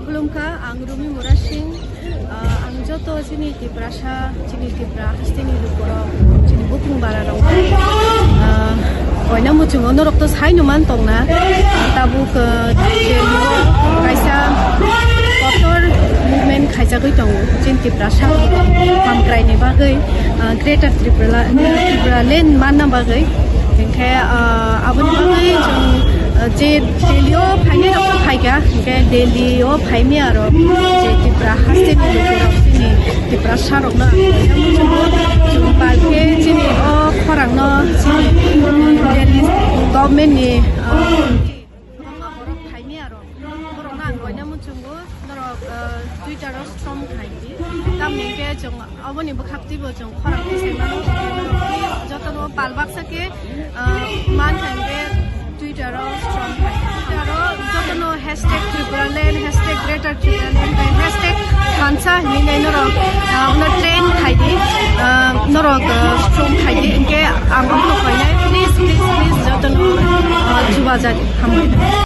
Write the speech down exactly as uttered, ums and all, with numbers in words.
Khulumkha, ang Rumi Murasing. Ah, ang joto chini Tiprasa, chini Tipra hasteni lukurok, chini bukung bararok, ah, koina muchungo norok to saino man tongna. Ah, tabuk, ah, Delhi o kaisa kotor movement khaijagwi tongo chini Tiprasa hamkraini bagwi, ah, Greater Tripura, Tripura Land manna bagwi. Hinkhe, ah, aboni bagwi chwng, ah, je Delhi o phainai rok phaikha, hinkhe Delhi o phaimya rok je Tripura hasteni lukurok chini Tiprasa rokno ang koina muchungo. Chwng palkhe chini o khorangno chini Delhi government ni, ah, borok phaimya rok, borokno ang koina muchungo. Norok, ah, Twitter o strom khaidi. Tamni hinkhe chwng aboni bwkhak twibo chwng khorang tisai mano. Jotono pal baksa khe, ah, man kha hinkhe Twitter o strom khai. Twitter o jotono hashtag Tripura Land, hashtag Greater Tripura Land, bai hashtag thansa hinwi nai norok, ah, uno trend khaidi, ah, norok, ah, strom khaidi. Hinkhe ang bono koinai, please, please, please, jotono, ah, chubajago. Hambai.